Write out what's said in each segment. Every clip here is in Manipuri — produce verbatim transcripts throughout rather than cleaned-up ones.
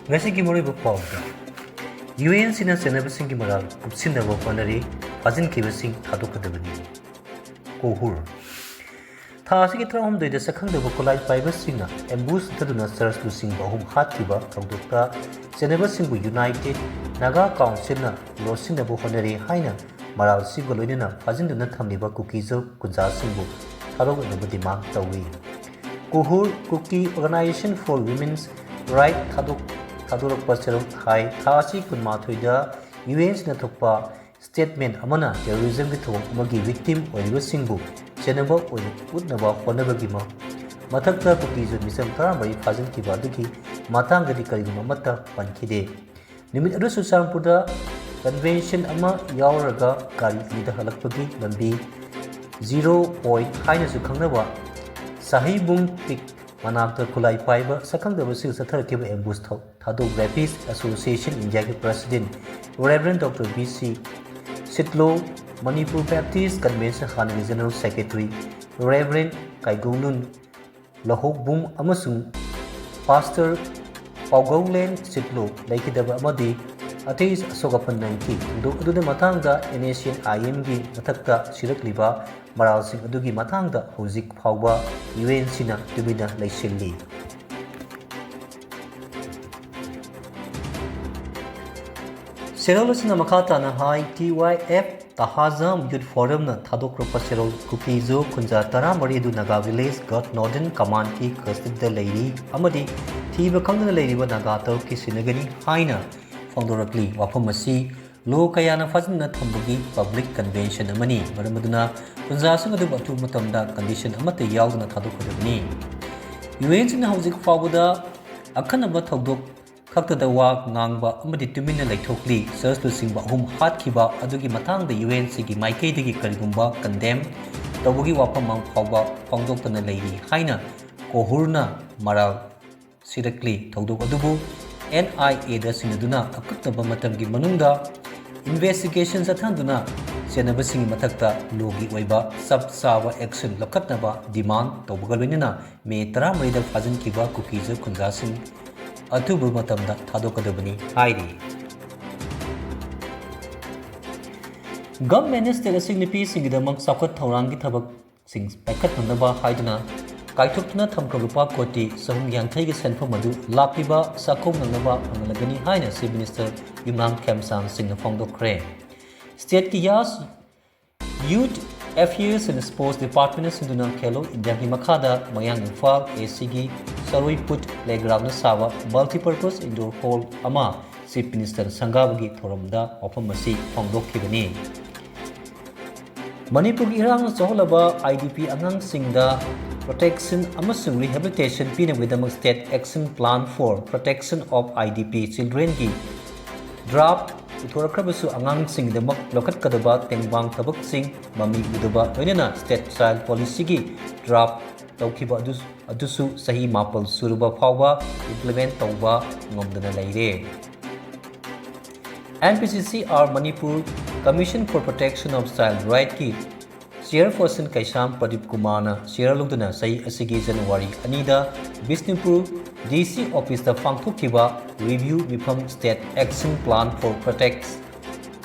ꯉꯁꯤꯒꯤ ꯃꯔꯨꯑꯣꯏꯕ ꯄꯥꯎꯗ, ꯌꯨ ꯑꯦꯟ ꯁꯤꯅ ꯆꯦꯟꯅꯕꯁꯤꯡꯒꯤ ꯃꯔꯥꯜ ꯀꯨꯞꯁꯤꯟꯅꯕ ꯍꯣꯠꯅꯔꯤ, ꯐꯥꯖꯤꯟꯈꯤꯕꯁꯤꯡ ꯊꯥꯗꯣꯛꯀꯗꯕꯅꯤ꯫ ꯀꯣꯍꯨꯔ꯫ ꯊꯥ ꯑꯁꯤꯒꯤ ꯇꯔꯥꯍꯨꯝꯗꯣꯏꯗ ꯁꯛꯈꯪꯗꯕ ꯈꯨꯠꯂꯥꯏ ꯄꯥꯏꯕꯁꯤꯡꯅ ꯑꯦꯝꯕꯨꯁ ꯆꯠꯊꯗꯨꯅ ꯆꯔꯆ ꯂꯨꯆꯤꯡꯕ ꯑꯍꯨꯝ ꯍꯥꯠꯈꯤꯕ ꯊꯧꯗꯣꯛꯇ ꯆꯦꯟꯅꯕꯁꯤꯡꯕꯨ ꯌꯨꯅꯥꯏꯇꯦꯗ ꯅꯥꯒꯥ ꯀꯥꯎꯟꯁꯤꯜꯅ ꯂꯣꯠꯁꯤꯟꯅꯕ ꯍꯣꯠꯅꯔꯤ ꯍꯥꯏꯅ ꯃꯔꯥꯜꯁꯤꯡꯒ ꯂꯣꯏꯅꯅ ꯐꯥꯖꯤꯟꯗꯨꯅ ꯊꯝꯂꯤꯕ ꯀꯨꯀꯤꯖꯨ ꯀꯨꯟꯖꯥꯁꯤꯡꯕꯨ ꯊꯥꯗꯣꯛꯅꯕ ꯗꯤꯃꯥꯟ ꯇꯧꯏ꯫ ꯀꯣꯍꯨꯔ ꯀꯨꯀꯤ Organisation for Women's Right ꯊꯥꯗꯣꯛ-, ꯊꯥꯗꯣꯔꯛꯄ ꯆꯦꯔꯣꯜ ꯍꯥꯏ, ꯊꯥ ꯑꯁꯤ ꯀꯨꯟꯃꯥꯊꯣꯏꯗ ꯌꯨ ꯑꯦꯟ ꯁꯤꯅ ꯊꯣꯛꯄ ꯁ꯭ꯇꯦꯠꯃꯦꯟ ꯑꯃꯅ ꯇꯦꯔꯣꯔꯤꯖꯝꯒꯤ ꯊꯧꯑꯣꯡ ꯑꯃꯒꯤ ꯚꯤꯛꯇꯤꯝ ꯑꯣꯏꯔꯤꯕꯁꯤꯡꯕꯨ ꯆꯦꯟꯅꯕ ꯑꯣꯏꯅ ꯎꯠꯅꯕ ꯍꯣꯠꯅꯕꯒꯤ ꯃ-, ꯃꯊꯛꯇ ꯀꯨꯀꯤꯖꯨ ꯃꯤꯆꯝ ꯇꯔꯥꯃꯔꯤ ꯐꯥꯖꯤꯟꯈꯤꯕ ꯑꯗꯨꯒꯤ ꯃꯇꯥꯡꯗꯗꯤ ꯀꯔꯤꯒꯨꯝꯕ ꯑꯃꯠꯇ ꯄꯟꯈꯤꯗꯦ꯫ ꯅꯨꯃꯤꯠ ꯑꯗꯨ ꯆꯨꯔꯆꯥꯟꯄꯨꯔꯗ ꯀꯟꯚꯦꯟꯁꯟ ꯑꯃ ꯌꯥꯎꯔꯒ ꯒꯥꯔꯤ ꯑꯅꯤꯗ ꯍꯜꯂꯛꯄꯒꯤ ꯂꯝꯕꯤ ꯖꯤꯔꯣ ꯄꯣꯏꯟꯠ ꯍꯥꯏꯅꯁꯨ ꯈꯪꯅꯕ ꯁꯥꯍꯤꯕꯨꯡ ꯄꯤꯛ ꯃꯅꯥꯛꯇ ꯈꯨꯠꯂꯥꯏ ꯄꯥꯏꯕ ꯁꯛꯈꯪꯗꯕꯁꯤꯡ ꯆꯠꯊꯔꯛꯈꯤꯕ ꯑꯦꯝꯕꯨꯁ ꯊꯧ-, ꯊꯥꯗꯣꯛ ꯕꯦꯞꯇꯤꯁ ꯑꯦꯁꯣꯁꯤꯌꯦꯁꯟ ꯏꯟꯗꯤꯌꯥꯒꯤ president reverend doctor B C Sitlo, Manipur Baptist convention ꯍꯥꯟꯅꯒꯤ general secretary reverend Kaigonglun Lahokbum ꯑꯃꯁꯨꯡ ꯄꯥꯁꯇꯔ ꯄꯥꯎꯒꯧꯂꯦꯟ ꯁꯤꯠꯂꯣ ꯂꯩꯈꯤꯗꯕ ꯑꯃꯗꯤ ꯑꯇꯩ ꯑꯁꯣꯛ ꯑꯄꯟ ꯅꯪꯈꯤ꯫ ꯊꯧꯗꯣꯛ ꯑꯗꯨꯒꯤ ꯃꯇꯥꯡꯗ ꯑꯦꯟ ꯑꯦꯁ ꯑꯦꯟ ꯑꯥꯏ ꯑꯦꯝꯒꯤ ꯃꯊꯛꯇ ꯁꯤꯔꯛꯂꯤꯕ ꯃꯔꯥꯜꯁꯤꯡ ꯑꯗꯨꯒꯤ ꯃꯇꯥꯡꯗ ꯍꯧꯖꯤꯛ ꯐꯥꯎꯕ ꯌꯨ ꯑꯦꯟ ꯁꯤꯅ ꯇꯨꯃꯤꯟꯅ ꯂꯩꯁꯤꯜꯂꯤ꯫ ꯆꯦꯔꯣꯜ ꯑꯁꯤꯅ ꯃꯈꯥ ꯇꯥꯅ ꯍꯥꯏ, ꯇꯤ ꯋꯥꯏ ꯑꯦꯐ ꯇꯍꯥꯖꯥꯝ ꯌꯨꯠ ꯐꯣꯔꯝꯅ ꯊꯥꯗꯣꯛꯂꯛꯄ ꯆꯦꯔꯣꯜ ꯀꯨꯀꯤꯖꯨ ꯀꯨꯟꯖꯥ ꯇꯔꯥꯃꯔꯤ ꯑꯗꯨ ꯅꯥꯒꯥ ꯚꯤꯂꯦꯖ ꯒꯥꯔꯗ ꯅꯣꯔꯗꯔꯟ ꯀꯃꯥꯟꯗꯀꯤ ꯀꯁꯇꯗꯤꯗ ꯂꯩꯔꯤ ꯑꯃꯗꯤ ꯊꯤꯕ ꯈꯪꯗꯅ ꯂꯩꯔꯤꯕ ꯅꯥꯒꯥ ꯇꯔꯨꯛꯀꯤ ꯁꯤꯟꯅꯒꯅꯤ ꯍꯥꯏꯅ ꯐꯣꯡꯗꯣꯔꯛꯂꯤ꯫ ꯋꯥꯐꯝ ꯑꯁꯤ ꯂꯣ ꯀꯌꯥꯅ ꯐꯥꯖꯤꯟꯗꯨꯅ ꯊꯝꯕꯒꯤ ꯄꯕ꯭ꯂꯤꯛ ꯀꯟꯚꯦꯟꯁꯟ ꯑꯃꯅꯤ꯫ ꯃꯔꯝ ꯑꯗꯨꯅ ꯀꯨꯟꯖꯥꯁꯤꯡ ꯑꯗꯨꯕꯨ ꯑꯊꯨꯕ ꯃꯇꯝꯗ ꯀꯟꯗꯤꯁꯟ ꯑꯃꯠꯇ ꯌꯥꯎꯗꯅ ꯊꯥꯗꯣꯛꯀꯗꯕꯅꯤ꯫ ꯌꯨ ꯑꯦꯟ ꯁꯤꯅ ꯍꯧꯖꯤꯛ ꯐꯥꯎꯕꯗ ꯑꯈꯟꯅꯕ ꯊꯧꯗꯣꯛ ꯈꯛꯇꯗ ꯋꯥ ꯉꯥꯡꯕ ꯑꯃꯗꯤ ꯇꯨꯃꯤꯟꯅ ꯂꯩꯊꯣꯛꯂꯤ꯫ ꯆꯔꯆ ꯂꯨꯆꯤꯡꯕ ꯑꯍꯨꯝ ꯍꯥꯠꯈꯤꯕ ꯑꯗꯨꯒꯤ ꯃꯇꯥꯡꯗ ꯌꯨ ꯑꯦꯟ ꯁꯤꯒꯤ ꯃꯥꯏꯀꯩꯗꯒꯤ ꯀꯔꯤꯒꯨꯝꯕ ꯀꯟꯗꯦꯝ ꯇꯧꯕꯒꯤ ꯋꯥꯐꯝ ꯑꯃ ꯐꯥꯎꯕ ꯐꯣꯡꯗꯣꯛꯇꯅ ꯂꯩꯔꯤ ꯍꯥꯏꯅ ꯀꯣꯍꯨꯔꯅ ꯃꯔꯥꯜ ꯁꯤꯔꯛꯂꯤ꯫ ꯊꯧꯗꯣꯛ ꯑꯗꯨꯕꯨ NIAꯗ ꯁꯤꯟꯅꯗꯨꯅ ꯑꯀꯛꯅꯕ ꯃꯇꯝꯒꯤ ꯃꯅꯨꯡꯗ investigation ꯆꯠꯊꯍꯟꯗꯨꯅ ꯆꯦꯟꯅꯕꯁꯤꯡꯒꯤ ꯃꯊꯛꯇ lawꯒꯤ ꯑꯣꯏꯕ ꯆꯞ ꯆꯥꯕ action ꯂꯧꯈꯠꯅꯕ demand ꯇꯧꯕꯒ ꯂꯣꯏꯅꯅ ꯃꯦ ꯇꯔꯥꯃꯔꯤꯗ ꯐꯥꯖꯤꯟꯈꯤꯕ ꯀꯨꯀꯤꯖ ꯈꯨꯟꯖꯥꯁꯤꯡ ꯑꯊꯨꯕ ꯃꯇꯝꯗ ꯊꯥꯗꯣꯛꯀꯗꯕꯅꯤ ꯍꯥꯏꯔꯤ꯫ Government state ꯑꯁꯤ ꯅꯨꯄꯤꯁꯤꯡꯒꯤꯗꯃꯛ ꯆꯥꯎꯈꯠ ꯊꯧꯔꯥꯡꯒꯤ ꯊꯕꯛꯁꯤꯡ ꯄꯥꯏꯈꯠꯅꯅꯕ ꯍꯥꯏꯗꯨꯅ ꯀꯥꯏꯊꯣꯛꯇꯨꯅ ꯊꯝꯈ꯭ꯔꯕ ꯂꯨꯄꯥ ꯀꯣꯇꯤ ꯆꯍꯨꯝ ꯌꯥꯡꯈꯩꯒꯤ ꯁꯦꯟꯐꯝ ꯑꯗꯨ ꯂꯥꯛꯂꯤꯕ ꯆꯥꯛꯈꯣꯡ ꯅꯪꯅꯕ ꯐꯪꯍꯜꯂꯒꯅꯤ ꯍꯥꯏꯅ Chief Minister ꯌꯨꯝꯅꯥꯝ ꯈꯦꯝꯆꯥꯟ ꯁꯤꯡꯅ ꯐꯣꯡꯗꯣꯛꯈ꯭ꯔꯦ꯫ Stateꯀꯤ ꯌꯥꯁ, Youth Affairs and Sports Department ꯁꯤꯟꯗꯨꯅ ꯈꯦꯂꯣ ꯏꯟꯗꯤꯌꯥꯒꯤ ꯃꯈꯥꯗ ꯃꯌꯥꯡ ꯏꯝꯐꯥꯜ ACꯒꯤ ꯆꯔꯣꯏꯄꯨꯠ playgroundꯗ ꯁꯥꯕ multipurpose indoor hall ꯑꯃ Chief Minister ꯁꯪꯒꯥꯕꯒꯤ ꯊꯧꯔꯝꯗ ꯋꯥꯐꯝ ꯑꯁꯤ ꯐꯣꯡꯗꯣꯛꯈꯤꯕꯅꯤ꯫ ꯃꯅꯤꯄꯨꯔꯒꯤ ꯏꯔꯥꯡꯅ ꯆꯥꯎꯍꯜꯂꯕ IDP ꯑꯉꯥꯡꯁꯤꯡꯗ protection ꯑꯃꯁꯨꯡ rehabilitation ꯄꯤꯅꯕꯒꯤꯗꯃꯛ State Action Plan for Protection of IDP Childrenꯒꯤ draft ꯄꯨꯊꯣꯔꯛꯈ꯭ꯔꯕꯁꯨ ꯑꯉꯥꯡꯁꯤꯡꯒꯤꯗꯃꯛ ꯂꯧꯈꯠꯀꯗꯕ ꯇꯦꯡꯕꯥꯡ ꯊꯕꯛꯁꯤꯡ ꯃꯃꯤ ꯎꯗꯕ ꯂꯣꯏꯅꯅ State Child Policyꯒꯤ draft ꯇꯧꯈꯤꯕ ꯑꯗꯨ, ꯑꯗꯨꯁꯨ ꯆꯍꯤ ꯃꯥꯄꯜ ꯁꯨꯔꯕ ꯐꯥꯎꯕ implement ꯇꯧꯕ ꯉꯝꯗꯅ ꯂꯩꯔꯦ꯫ NPCCR Manipur Commission for Protection of Child Rightꯀꯤ Chairperson ꯀꯩꯁꯥꯝ ꯄ꯭ꯔꯗꯤꯞ ꯀꯨꯃꯥꯔꯅ chair ꯂꯧꯗꯨꯅ ꯆꯍꯤ ꯑꯁꯤꯒꯤ January ꯑꯅꯤꯗ ꯕꯤꯁꯅꯨꯄꯨꯔ DC officeꯇ ꯄꯥꯡꯊꯣꯛꯈꯤꯕ review ꯃꯤꯐꯝ State Action Plan for Protect,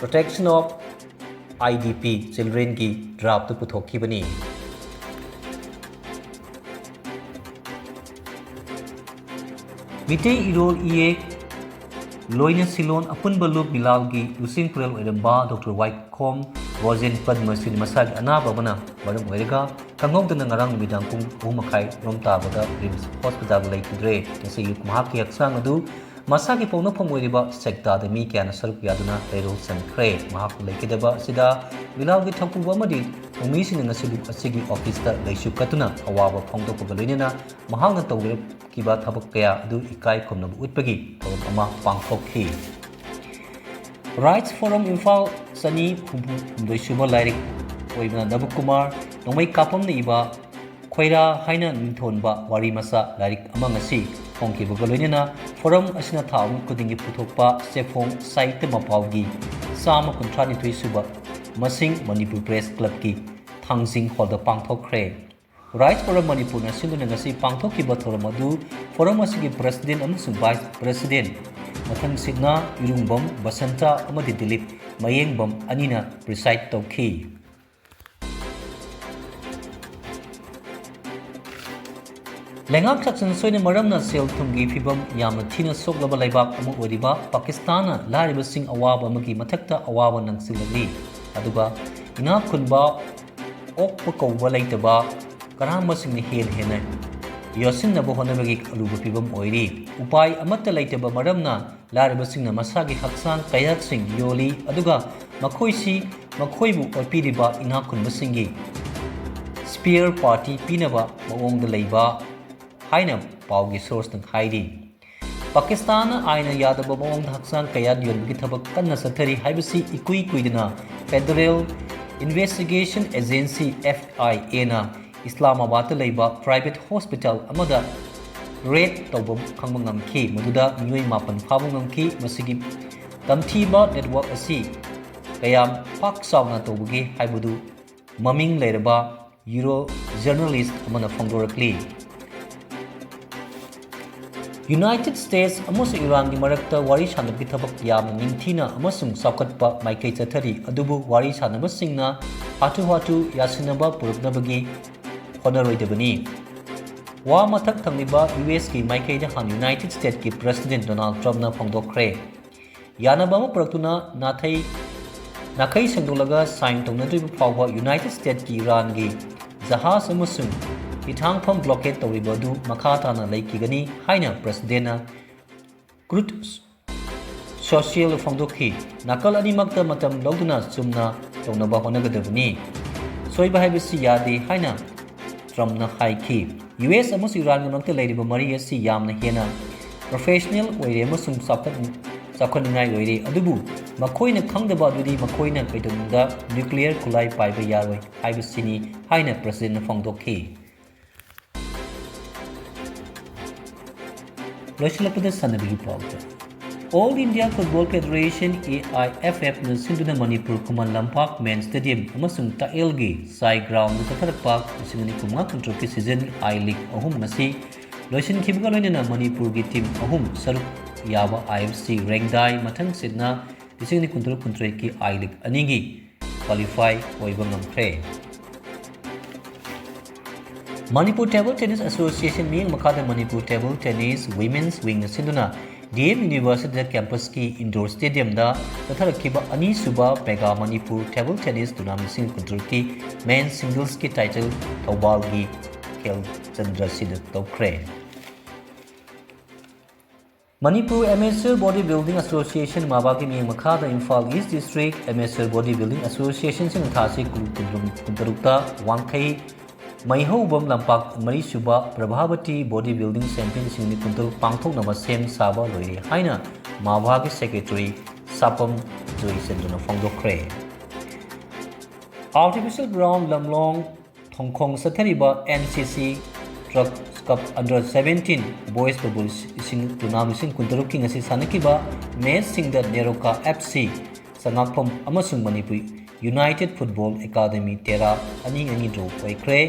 Protection of IDP Childrenꯒꯤ draftꯇꯨ ꯄꯨꯊꯣꯛꯈꯤꯕꯅꯤ꯫ Meitei ꯏꯔꯣꯜ ꯏꯌꯦꯛ ꯂꯣꯏꯅ ꯁꯤꯂꯣꯟ ꯑꯄꯨꯟꯕ ꯂꯨꯞ ꯕꯤꯂꯥꯜꯒꯤ ꯂꯨꯆꯤꯡ ꯄꯨꯔꯦꯜ ꯑꯣꯏꯔꯝꯕ ꯗꯣꯛꯇꯔ ꯋꯥꯏꯈꯣꯝ ꯔꯣꯖꯦꯟ ꯄꯗꯃꯁ꯭ꯔꯤ ꯃꯁꯥꯒꯤ ꯑꯅꯥꯕ ꯑꯃꯅ ꯃꯔꯝ ꯑꯣꯏꯔꯒ ꯈꯪꯍꯧꯗꯅ ꯉꯔꯥꯡ ꯅꯨꯃꯤꯗꯥꯡ ꯄꯨꯡ ꯑꯍꯨꯝ ꯃꯈꯥꯏ ꯔꯣꯝ ꯇꯥꯕꯗ ꯔꯤꯝꯁ ꯍꯣꯁꯄꯤꯇꯥꯜꯗ ꯂꯩꯈꯤꯗ꯭ꯔꯦ꯫ ꯉꯁꯤ ꯑꯌꯨꯛ ꯃꯍꯥꯛꯀꯤ ꯍꯛꯆꯥꯡ ꯑꯗꯨ ꯃꯁꯥꯒꯤ ꯄꯣꯛꯅꯐꯝ ꯑꯣꯏꯔꯤꯕ ꯁꯦꯛꯇꯥꯗ ꯃꯤ ꯀꯌꯥꯅ ꯁꯔꯨꯛ ꯌꯥꯗꯨꯅ ꯂꯩꯔꯣꯜ ꯆꯟꯈ꯭ꯔꯦ꯫ ꯃꯍꯥꯛ ꯂꯩꯈꯤꯗꯕ ꯑꯁꯤꯗ ꯕꯤꯂꯥꯜꯒꯤ ꯊꯧꯄꯨꯕ ꯑꯃꯗꯤ ꯊꯧꯃꯤꯁꯤꯡꯅ ꯉꯁꯤ ꯂꯨꯞ ꯑꯁꯤꯒꯤ officeꯇ ꯂꯩꯁꯨ ꯀꯠꯇꯨꯅ ꯑꯋꯥꯕ ꯐꯣꯡꯗꯣꯛꯄꯒ ꯂꯣꯏꯅꯅ ꯃꯍꯥꯛꯅ ꯇꯧꯕꯤꯔꯛꯈꯤꯕ ꯊꯕꯛ ꯀꯌꯥ ꯑꯗꯨ ꯏꯀꯥꯏ ꯈꯨꯝꯅꯕ ꯎꯠꯄꯒꯤ ꯊꯧꯔꯝ ꯑꯃ ꯄꯥꯡꯊꯣꯛꯈꯤ꯫ Rights Forum ꯏꯝꯐꯥꯜ ꯆꯅꯤ ꯍꯨꯝꯐꯨ ꯍꯨꯝꯗꯣꯏ ꯁꯨꯕ ꯂꯥꯏꯔꯤꯛ ꯑꯣꯏꯕꯅ ꯅꯕꯀꯨꯃꯥꯔ ꯅꯣꯡꯃꯩ ꯀꯥꯞꯄꯝꯅ ꯏꯕ ꯈꯣꯏꯔꯥ ꯍꯥꯏꯅ ꯃꯤꯡꯊꯣꯟꯕ ꯋꯥꯔꯤ ꯃꯆꯥ ꯂꯥꯏꯔꯤꯛ ꯑꯃ ꯉꯁꯤ ꯐꯣꯡꯈꯤꯕꯒ ꯂꯣꯏꯅꯅ ꯐꯣꯔꯝ ꯑꯁꯤꯅ ꯊꯥ ꯑꯍꯨꯝ ꯈꯨꯗꯤꯡꯒꯤ ꯄꯨꯊꯣꯛꯄ ꯆꯦꯐꯣꯡ ꯁꯥꯍꯤꯇ꯭ꯌ ꯃꯄꯥꯎꯒꯤ ꯆꯥꯝꯃ ꯀꯨꯟꯊ꯭ꯔꯥ ꯅꯤꯊꯣꯏ ꯁꯨꯕ ꯃꯁꯤꯡ ꯃꯅꯤꯄꯨꯔ ꯄ꯭ꯔꯦꯁ ꯀ꯭ꯂꯕꯀꯤ ꯊꯥꯡꯖꯤꯡ ꯍꯣꯜꯗ ꯄꯥꯡꯊꯣꯛꯈ꯭ꯔꯦ꯫ Rise for Manipurꯅ ꯁꯤꯟꯗꯨꯅ ꯉꯁꯤ ꯄꯥꯡꯊꯣꯛꯈꯤꯕ ꯊꯧꯔꯝ ꯑꯗꯨ ꯐꯣꯔꯝ ꯑꯁꯤꯒꯤ ꯄ꯭ꯔꯦꯁꯤꯗꯦꯟ ꯑꯃꯁꯨꯡ ꯚꯥꯏꯁ ꯄ꯭ꯔꯦꯁꯤꯗꯦꯟ ꯃꯊꯪꯁꯤꯠꯅ ꯏꯔꯨꯡꯕꯝ ꯕꯁꯟꯇ ꯑꯃꯗꯤ ꯗꯤꯂꯤꯞ ꯃꯌꯦꯡꯕꯝ ꯑꯅꯤꯅ ꯄ꯭ꯔꯤꯁꯥꯏꯗ ꯇꯧꯈꯤ꯫ ꯂꯩꯉꯥꯛ ꯆꯥꯛꯁꯟ ꯁꯣꯏꯅ ꯃꯔꯝꯅ ꯁꯦꯜ ꯊꯨꯝꯒꯤ ꯐꯤꯕꯝ ꯌꯥꯝꯅ ꯊꯤꯅ ꯁꯣꯛꯂꯕ ꯂꯩꯕꯥꯛ ꯑꯃ ꯑꯣꯏꯔꯤꯕ ꯄꯥꯀꯤꯁꯇꯥꯟꯅ ꯂꯥꯏꯔꯕꯁꯤꯡ ꯑꯋꯥꯕ ꯑꯃꯒꯤ ꯃꯊꯛꯇ ꯑꯋꯥꯕ ꯅꯪꯁꯤꯜꯂꯛꯂꯤ꯫ ꯑꯗꯨꯒ ꯏꯅꯥꯛ ꯈꯨꯟꯕ ꯑꯣꯛꯄ ꯀꯧꯕ ꯂꯩꯇꯕ ꯀꯔꯥꯝꯕꯁꯤꯡꯅ ꯍꯦꯟꯅ ꯍꯦꯟꯅ ꯌꯣꯠꯁꯤꯟꯅꯕ ꯍꯣꯠꯅꯕꯒꯤ ꯑꯂꯨꯕ ꯐꯤꯕꯝ ꯑꯣꯏꯔꯤ꯫ ꯎꯄꯥꯏ ꯑꯃꯠꯇ ꯂꯩꯇꯕ ꯃꯔꯝꯅ ꯂꯥꯏꯔꯕꯁꯤꯡꯅ ꯃꯁꯥꯒꯤ ꯍꯛꯆꯥꯡ ꯀꯌꯥꯠꯁꯤꯡ ꯌꯣꯜꯂꯤ, ꯑꯗꯨꯒ ꯃꯈꯣꯏꯁꯤ ꯃꯈꯣꯏꯕꯨ ꯑꯣꯠꯄꯤꯔꯤꯕ ꯏꯅꯥꯛ ꯈꯨꯟꯕꯁꯤꯡꯒꯤ ꯁ꯭ꯄꯤꯌꯔ ꯄꯥꯔꯇꯤ ꯄꯤꯅꯕ ꯃꯑꯣꯡꯗ ꯂꯩꯕ ꯍꯥꯏꯅ ꯄꯥꯎꯒꯤ ꯁꯣꯔꯁꯅ ꯍꯥꯏꯔꯤ꯫ ꯄꯥꯀꯤꯁꯇꯥꯟꯅ ꯑꯥꯏꯟꯅ ꯌꯥꯗꯕ ꯃꯑꯣꯡꯗ ꯍꯛꯆꯥꯡ ꯀꯌꯥꯠ ꯌꯣꯟꯕꯒꯤ ꯊꯕꯛ ꯀꯟꯅ ꯆꯠꯊꯔꯤ ꯍꯥꯏꯕꯁꯤ ꯏꯀꯨꯏ ꯀꯨꯏꯗꯅ Federal Investigation Agency, F I Aꯅ ꯏꯁꯂꯥꯃꯥꯕꯥꯗꯇ ꯂꯩꯕ ꯄ꯭ꯔꯥꯏꯚꯦꯠ ꯍꯣꯁꯄꯤꯇꯥꯜ ꯑꯃꯗ ꯔꯦꯗ ꯇꯧꯕ ꯈꯪꯕ ꯉꯝꯈꯤ, ꯃꯗꯨꯗ ꯃꯤꯑꯣꯏ ꯃꯥꯄꯟ ꯐꯥꯕ ꯉꯝꯈꯤ꯫ ꯃꯁꯤꯒꯤ ꯇꯝꯊꯤꯕ ꯅꯦꯠꯋꯥꯔꯛ ꯑꯁꯤ ꯀꯌꯥꯝ ꯄꯥꯛ ꯆꯥꯎꯅ ꯇꯧꯕꯒꯦ ꯍꯥꯏꯕꯗꯨ ꯃꯃꯤꯡ ꯂꯩꯔꯕ ꯌꯨꯔꯣ ꯖꯔꯅꯦꯂꯤꯁ ꯑꯃꯅ ꯐꯣꯡꯗꯣꯔꯛꯂꯤ꯫ ꯌꯨꯅꯥꯏꯇꯦꯗ ꯁ꯭ꯇꯦꯠꯁ ꯑꯃꯁꯨꯡ ꯏꯔꯥꯟꯒꯤ ꯃꯔꯛꯇ ꯋꯥꯔꯤ ꯁꯥꯟꯅꯕꯒꯤ ꯊꯕꯛ ꯌꯥꯝꯅ ꯅꯤꯡꯊꯤꯅ ꯑꯃꯁꯨꯡ ꯆꯥꯎꯈꯠꯄ ꯃꯥꯏꯀꯩ ꯆꯠꯊꯔꯤ, ꯑꯗꯨꯕꯨ ꯋꯥꯔꯤ ꯁꯥꯟꯅꯕꯁꯤꯡꯅ ꯍꯥꯊꯨ ꯍꯥꯊꯨ ꯌꯥꯁꯤꯟꯅꯕ ꯄꯨꯔꯛꯅꯕꯒꯤ ꯍꯣꯠꯅꯔꯣꯏꯗꯕꯅꯤ꯫ ꯋꯥ ꯃꯊꯛ ꯊꯪꯂꯤꯕ ꯌꯨ ꯑꯦꯁꯀꯤ ꯃꯥꯏꯀꯩꯗ ꯍꯥꯟꯅ ꯌꯨꯅꯥꯏꯇꯦꯗ ꯁ꯭ꯇꯦꯠꯁꯀꯤ ꯄ꯭ꯔꯦꯁꯤꯗꯦꯟꯠ ꯗꯣꯅꯥꯜꯗ ꯇ꯭ꯔꯝꯞꯅ ꯐꯣꯡꯗꯣꯛꯈ꯭ꯔꯦ꯫ ꯌꯥꯅꯕ ꯑꯃ ꯄꯨꯔꯛꯇꯨꯅ ꯅꯥꯊꯩ, ꯅꯥꯈꯩ ꯁꯦꯡꯗꯣꯛꯂꯒ ꯁꯥꯏꯟ ꯇꯧꯅꯗ꯭ꯔꯤꯕ ꯐꯥꯎꯕ ꯌꯨꯅꯥꯏꯇꯦꯗ ꯁ꯭ꯇꯦꯠꯁꯀꯤ ꯏꯔꯥꯟꯒꯤ ꯖꯍꯥꯖ ꯑꯃꯁꯨꯡ ꯍꯤꯊꯥꯡꯐꯝ ꯕ꯭ꯂꯣꯀꯦꯗ ꯇꯧꯔꯤꯕ ꯑꯗꯨ ꯃꯈꯥ ꯇꯥꯅ ꯂꯩꯈꯤꯒꯅꯤ ꯍꯥꯏꯅ ꯄ꯭ꯔꯦꯁꯤꯗꯦꯟꯠꯅ ꯇ꯭ꯔꯨꯊ ꯁꯣꯁꯤꯌꯦꯜꯗ ꯐꯣꯡꯗꯣꯛꯈꯤ꯫ ꯅꯥꯀꯜ ꯑꯅꯤꯃꯛꯇ ꯃꯇꯝ ꯂꯧꯗꯨꯅ ꯆꯨꯝꯅ ꯇꯧꯅꯕ ꯍꯣꯠꯅꯒꯗꯕꯅꯤ꯫ ꯁꯣꯏꯕ ꯍꯥꯏꯕꯁꯤ ꯌꯥꯗꯦ ꯍꯥꯏꯅ ꯇ꯭ꯔꯝꯞꯅ ꯍꯥꯏꯈꯤ꯫ ꯌꯨ ꯑꯦꯁ ꯑꯃꯁꯨꯡ ꯏꯔꯥꯟꯒꯤ ꯃꯔꯛꯇ ꯂꯩꯔꯤꯕ ꯃꯔꯤ ꯑꯁꯤ ꯌꯥꯝꯅ ꯍꯦꯟꯅ ꯄ꯭ꯔꯣꯐꯦꯁꯅꯦꯜ ꯑꯣꯏꯔꯦ ꯑꯃꯁꯨꯡ ꯆꯥꯎꯈꯠ-, ꯆꯥꯎꯈꯠꯅꯤꯡꯉꯥꯏ ꯑꯣꯏꯔꯤ꯫ ꯑꯗꯨꯕꯨ ꯃꯈꯣꯏꯅ ꯈꯪꯗꯕ ꯑꯗꯨꯗꯤ ꯃꯈꯣꯏꯅ ꯀꯩꯗꯧꯅꯨꯡꯗ ꯅ꯭ꯌꯨꯀ꯭ꯂꯤꯌꯔ ꯈꯨꯠꯂꯥꯏ ꯄꯥꯏꯕ ꯌꯥꯔꯣꯏ ꯍꯥꯏꯕꯁꯤꯅꯤ ꯍꯥꯏꯅ ꯄ꯭ꯔꯁꯤꯗꯦꯟꯅ ꯐꯣꯡꯗꯣꯛꯈꯤ꯫ ꯂꯣꯏꯁꯤꯜꯂꯛꯄꯗ ꯁꯥꯟꯅꯕꯒꯤ ꯄꯥꯎꯗ, All India Football Federation, A I F F ꯅ ꯁꯤꯟꯗꯨꯅ ꯃꯅꯤꯄꯨꯔ ꯈꯨꯃꯟ ꯂꯝꯄꯥꯛ ꯃꯦꯟ ꯁ꯭ꯇꯦꯗꯤꯌꯝ ꯑꯃꯁꯨꯡ ꯇꯥꯛꯌꯦꯜꯒꯤ ꯁꯥꯏ ꯒ꯭ꯔꯥꯎꯟꯗ ꯆꯠꯊꯔꯛꯄ ꯂꯤꯁꯤꯡ ꯑꯅꯤ ꯀꯨꯟꯃꯉꯥ ꯀꯨꯟꯇꯔꯨꯛꯀꯤ ꯁꯤꯖꯟ I League ꯑꯍꯨꯝ ꯉꯁꯤ ꯂꯣꯏꯁꯤꯟꯈꯤꯕꯒ ꯂꯣꯏꯅꯅ ꯃꯅꯤꯄꯨꯔꯒꯤ ꯇꯤꯝ ꯑꯍꯨꯝ ꯁꯔꯨꯛ ꯌꯥꯕ I F C ꯔꯦꯡꯗꯥꯏ ꯃꯊꯪ ꯁꯤꯠꯅ ꯂꯤꯁꯤꯡ ꯑꯅꯤ ꯀꯨꯟꯇꯔꯨꯛ ꯀꯨꯟꯇꯔꯦꯠꯀꯤ I League ꯑꯅꯤꯒꯤ ꯀ꯭ꯋꯥꯂꯤꯐꯥꯏ ꯑꯣꯏꯕ ꯉꯝꯈ꯭ꯔꯦ꯫ Manipur Table Tennis Association ꯃꯤꯠꯌꯦꯡ ꯃꯈꯥꯗ Manipur Table Tennis Women's Wing ꯅ ꯁꯤꯟꯗꯨꯅ D M University ꯗ campus ꯀꯤ indoor stadium ꯗ ꯆꯠꯊꯔꯛꯈꯤꯕ ꯑꯅꯤꯁꯨꯕ Mega Manipur Table Tennis Tournament ꯂꯤꯁꯤꯡ ꯀꯨꯟꯇꯔꯨꯛꯀꯤ men's singles ꯀꯤ title ꯊꯧꯕꯥꯜꯒꯤ ꯈꯦꯜꯆꯟꯗ꯭ꯔ ꯁꯤꯡꯅ ꯇꯧꯈ꯭ꯔꯦ꯫ Manipur Amateur Body Building Association ꯃꯥꯕꯥꯒꯤ ꯃꯤꯠꯌꯦꯡ ꯃꯈꯥꯗ Imphal East District Amateur Body Building Association ꯁꯤꯡꯅ ꯊꯥꯁꯤ ꯀꯨꯟ, ꯀꯨꯟꯇꯔꯨꯛꯇ ꯋꯥꯡꯈꯩ ꯃꯩꯍꯧꯕꯝ ꯂꯝꯄꯥꯛ ꯃꯔꯤꯁꯨꯕ Prabhavati Body Building Champion ꯁꯤꯡ ꯀꯨꯟꯇꯔꯨꯛ ꯄꯥꯡꯊꯣꯛꯅꯕ ꯁꯦꯝ ꯁꯥꯕ ꯂꯣꯏꯔꯦ ꯍꯥꯏꯅ ꯃꯥꯕꯥꯒꯤ secretary ꯁꯥꯄꯝ ꯖꯣꯏꯆꯟꯗ꯭ꯔꯅ ꯐꯣꯡꯗꯣꯛꯈ꯭ꯔꯦ꯫ Artificial Ground ꯂꯝꯂꯣꯡ ꯊꯣꯡꯈꯣꯡ ꯆꯠꯊꯔꯤꯕ N C C Trucks Cup Under seventeen Boys Football ꯏꯁꯤꯡ ꯇꯣꯔꯅꯥꯃꯦꯟ ꯂꯤꯁꯤꯡ ꯀꯨꯟꯇꯔꯨꯛꯀꯤ ꯉꯁꯤ ꯁꯥꯟꯅꯈꯤꯕ ꯃꯦꯆꯁꯤꯡꯗ ꯅꯦꯔꯣꯀꯥ F C ꯆꯉꯥꯛꯐꯝ ꯑꯃꯁꯨꯡ ꯃꯅꯤꯄꯨꯔ United Football Academy ꯇꯦꯔꯥ ꯑꯅꯤ ꯑꯅꯤ draw ꯑꯣꯏꯈ꯭ꯔꯦ꯫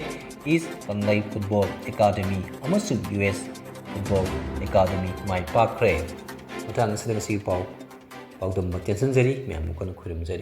East ꯀꯪꯂꯩ Football Academy ꯑꯃꯁꯨꯡ U S Football Academy ꯃꯥꯏ ꯄꯥꯛꯈ꯭ꯔꯦ꯫ ꯃꯇꯥꯡ ꯑꯁꯤꯗ ꯉꯁꯤꯒꯤ ꯄꯥꯎ ꯄꯥꯎꯗꯝꯕ ꯇꯦꯟꯁꯤꯟꯖꯔꯤ꯫ ꯃꯌꯥꯝꯕꯨ ꯀꯟꯅ ꯈꯨꯔꯨꯝꯖꯔꯤ꯫